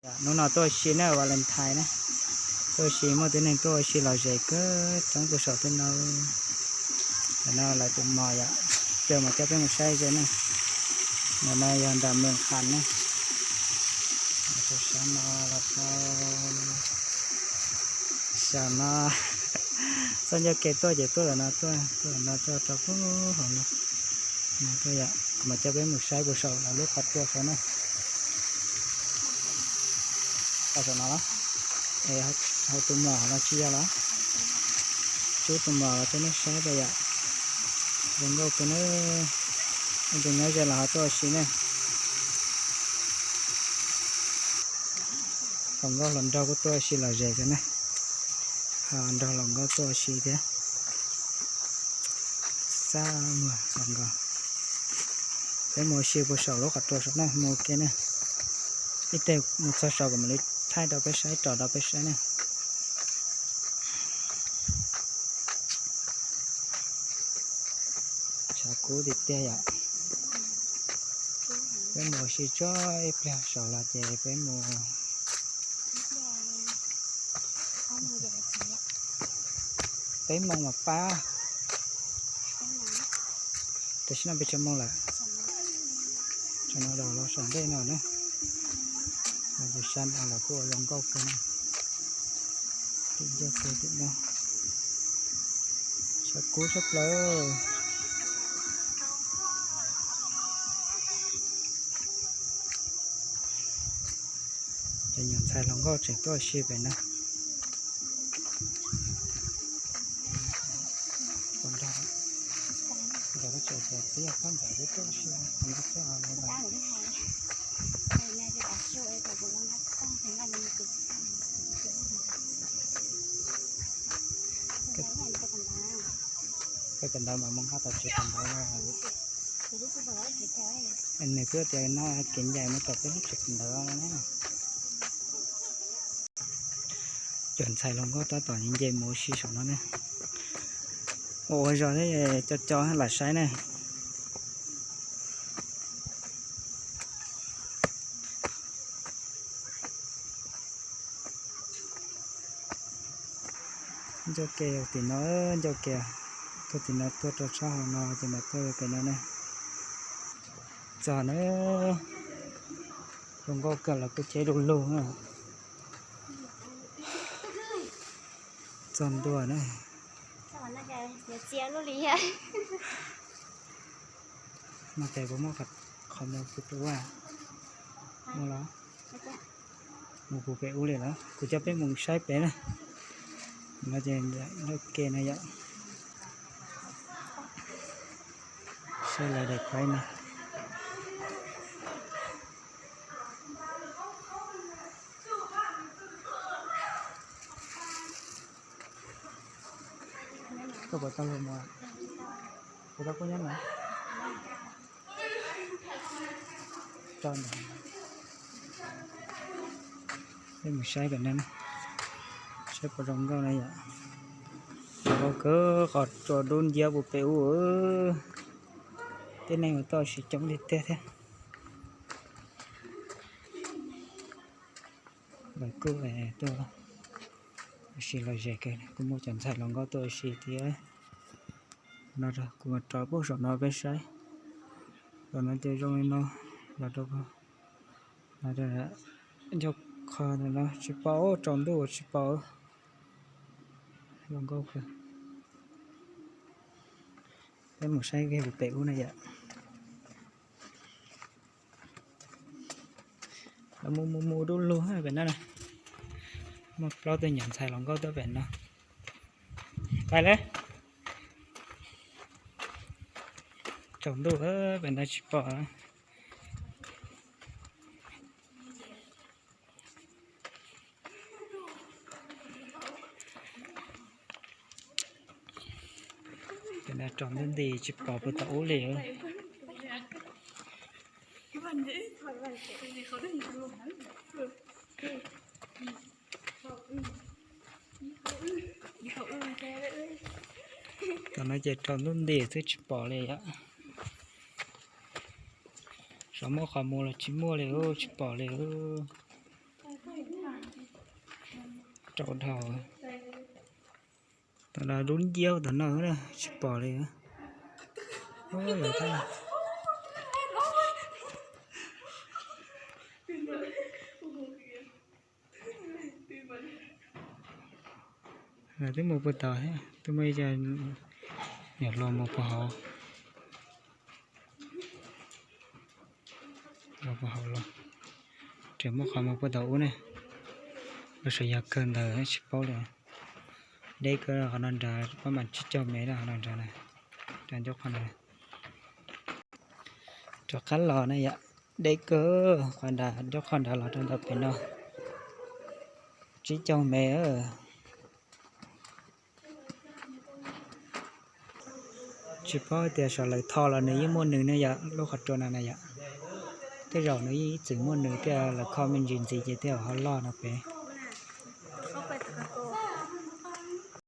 Hnub no tuaj ua si na, Valentine na, tuaj ua si muaj tib neeg tuaj ua si lom zem kawg coob puag saum tej no. Ntawm no lawv tus mos yom, caw mas coj peb mus saib ze na. Ntawm no yog nram Mws Khas na. Sab no los rau, xyov no, txoj ncauj ke tuaj ces tuaj ntawm no tuaj, tuaj ntawm no tuaj rau puag hauv no. No tuaj yom, kuv mam coj peb mus saib puag saum lub qhov tsua saud na. Saum no, hauv tus mos no tsis yog los, tsuab tus mos los rau nej saib rau yom. Zoo nkauj kawg na. Tus nyob ze los ho tuaj ua si ne. Hluas nkauj hluas nraug kuj tuaj ua si lom zem kawg na. Ho nrog hluas nkauj tuaj ua si thiab. Xab muag hluas nkauj. Peb mus ua si puag saum lub qhov tsua saum na, mus ua ke na. Ib teg mus txog saud kuv mam li thaij rau peb saib, rov rau peb saib na. Tshav kub tiag tiag yom. Peb mus ua si tso, ib pliag saum los ces peb mus. Peb moos mas pab. Tam sim no peb tsawg moos lawm? Tsam no los saum ntej no na. Los tus sab no los kuj ua zoo nkauj kawg na. Tim ncauj ke tim no, tshav kub tshaj plaws. Cov nyuam ntxhais hluas nkauj tseem tuaj ua si pem no. Kawm kawm ntawv mas moog hab tau tsev kawm ntawv. Nws twb tias no kev ncaim mus tom peb lub tsev kawm ntawv no na. Cov ntxhais hluas nkauj tab tom nce mus ua si saum no ne. Ua zog thiab, co co lam saib ne. Ncauj ke tim no, ncauj ke, tuaj tim no tuaj rau sab hauv no ces mam tuaj pem no ne. Txog na, zoo nkauj kawg los kuj cheb du lug na. Txog ntua na. Mas tes puas muaj qhov mus kuv tus ua? Muaj los? Mus puag pem ub li los? Kuv coj peb mus saib pem na. No ces ncauj ke no yom. Saib lawv daim paib no. Koj puas tau lug mus? Puas tau koj nyob no? Tso ntawd. Peb mus saib pem no, saib puas zoo nkauj na yom. Zoo nkauj kawg, qhov tsua dub nciab puag pem ub. Tib neeg mus tuaj ua si coob tiag tiag thiab. Lawv kuj tuaj ua si lom zem kawg, kuj muaj cov ntxhais hluas nkauj tuaj ua si thiab. No kuv mus rau puag saum no peb saib. Saum no ces zoo li no, los rau no, ncauj qhov no tsis pom, tsaus ntuj tsis pom. Zoo nkauj kawg. Peb mus saib kiag puag pem ub na yom. Lawv mus mus mus du lug pem no na. Muaj plaub tug nyuam ntxhais hluas nkauj tuaj pem no. Pais lawm. Tsaus ntuj pem no tsis pom. Pem no tsaus ntuj nti tsis pom puag tom ub li. Tom no ces tsaus ntuj nti xwb tsis pom li yom. Xyov muaj qhov mus los tsis muaj li, tsis pom li. Rau dhau. Tam no dub nciab tom no na, tsis pom li. Twb mus puag tod, twb muaj ib co niam hluas mus puag hauv, los puag hauv los, tseem muaj qhov mus puag tod ub ne. Lub sij yog kawg ntawd tsis paub li. Deb kawg qhov no nrad, pab mas tsib caug mev na qhov no nrad na, nrad ncauj qhov nrad. Rov qab los na yom, deb kawg qhov nrad, ncauj qhov nrad los rau ntawm pem no, tsib caug mev. Tsis paub tias saum lawv tho los nws yeej muaj nws ne yom, lub qhov tsua no na yom. Tej zaum nws yeej ib txwm muaj nws thiab, lawv kho me ntsis ntxiv ces thiaj ho loj no pem.